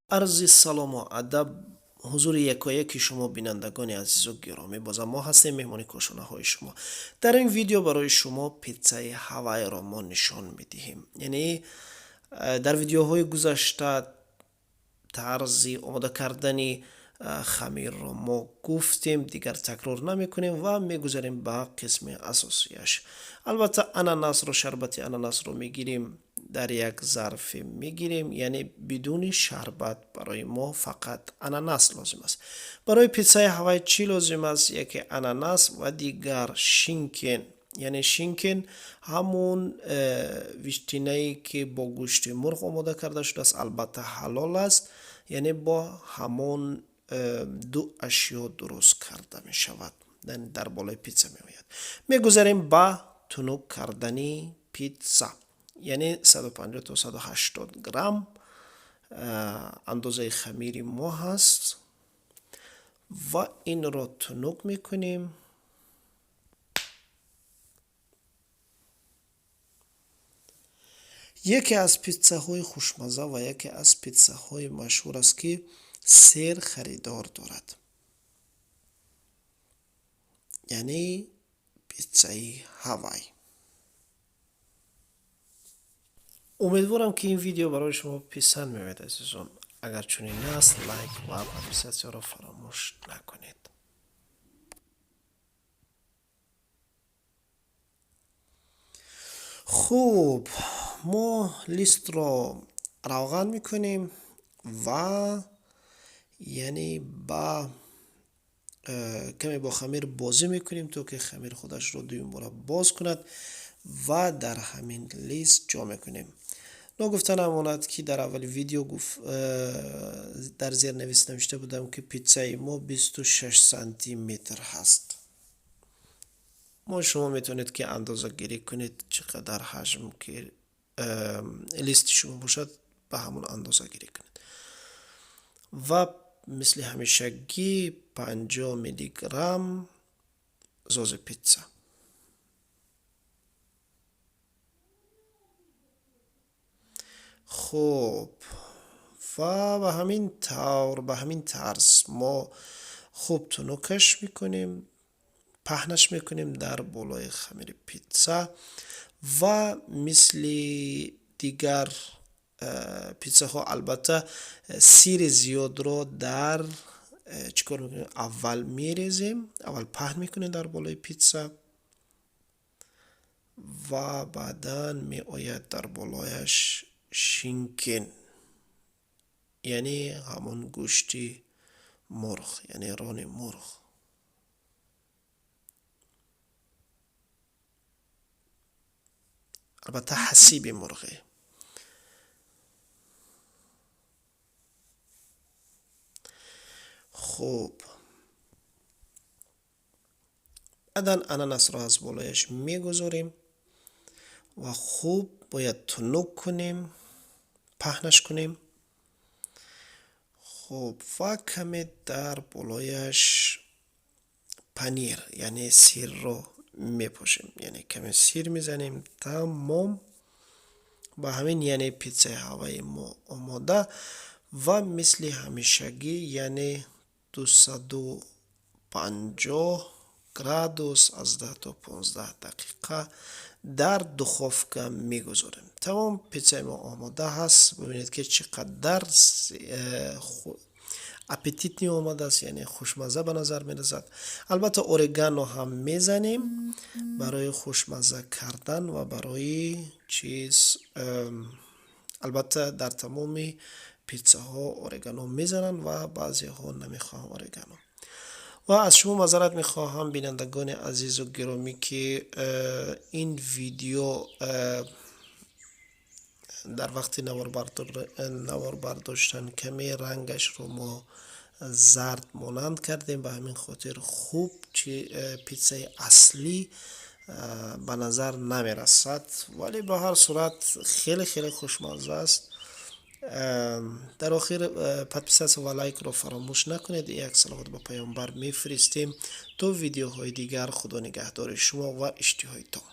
Арзи салому адаб ҳузури якояки шумо, бинандагони азизу гиромӣ. Бозам мо ҳастем, меҳмони кошонаҳои шумо. Дар ин видео барои шумо питсаи ҳавайро мо нишон медиҳем. Яъне дар видеоҳои гузашта тарзи омода кардани хамирро мо гуфтем, дигар такрор намекунем ва мегузарем ба қисми асосияш. Албатта, ананасро, шарбати ананасро мегирем, дар як зарфе мегирем, яъне бидуни шарбат, барои мо фақат ананас лозим аст. Барои питсаи ҳавай чӣ лозим аст? Яке ананас ва дигар шинкен, яъне шинкен ҳамун виштинае, ки бо гӯшти мурғ омода карда шудааст, албатта ҳалол аст, яъне бо ҳамон ду ашё дуруст карда мешавад, дар болои питса меояд. Мегузарем ба тунук кардани питса, яъне 150 то 180 грамм андозаи хамири мо ҳаст ва инро тунук мекунем. Яке аз питсаҳои хушмазза ва яке аз питсаҳои машҳур аст, ки сер харидор дорад, яъне питсаи ҳавай. Умедворам, ки ин видео барои шумо писанд меояд, азизон. Агар чунин аст, лайк ва подписатсияро фаромӯш накунед. Хуб, мо листро равған мекунем ва яъне ба каме бо хамир бозӣ мекунем, то ки хамир худашро дуюмбора боз кунад, ва дар ҳамин лист ҷо мекунем. Ногуфта намонад, ки дар аввали видео дар зернавис навишта будам, ки питсаи мо 26 сантиметр ҳаст. Мо шумо метавонед, ки андозагирӣ кунед, чӣ қадар ҳаҷм ки листи шумо бошад, ба ҳамон андозагирӣ кунед. Ва мисли ҳамешагӣ 50 миллиграмм зози питса. Хуб, ва ба ҳамин тавр, ба ҳамин тарз мо хуб тунукаш мекунем, паҳнаш мекунем дар болои хамири питса. Ва мисли дигар питсаҳо, албатта, сири зиёдро дар чӣ кор мекунем? Аввал мерезем, аввал паҳн мекунем дар болои питса ва баъдан меояд дар болояш шинкен, яъне ҳамон гӯшти мурғ, яъне рони мурғ. Албатта, ҳасиби мурғӣ. Хуб, баъдан ананасро аз болояш мегузорем ва хуб бояд тунук кунем, паҳнаш кунем. Хуб, ва каме дар болояш панир, яъне сирро мепошем, яъне каме сир мезанем. Тамом, ба ҳамин яъне питсаи ҳаваи мо омода. Ва мисли ҳамешагӣ, яъне 250 градус, аз 10 то 15 дақиқа дар духовка мегузорем. Тамом, питсаи мо омода ҳаст. Бибинед, ки чӣ қадар аппетитный омадааст, яъне хушмазза ба назар мерасад. Албатта, орегано ҳам мезанем барои хушмазза кардан ва барои чиз. Албатта, дар тамоми питсаҳо орегано мезананд ва баъзеҳо намехоҳанд орегано. Ва аз шумо маъзарат мехоҳам, бинандагони азизу гиромӣ, ки ин видео дар вақти навор бардоштан каме рангашро мо зард монанд кардем. Ба ҳамин хотир хуб чи питсаи аслӣ ба назар намерасад, вале ба ҳар сурат хеле хеле хушмазза аст. Дар охир подписаться ва лайкро фаромӯш накунед. Як салавот ба паёмбар мефиристем. То видеоҳои дигар, худо нигаҳдори шумо ва иштиҳои том.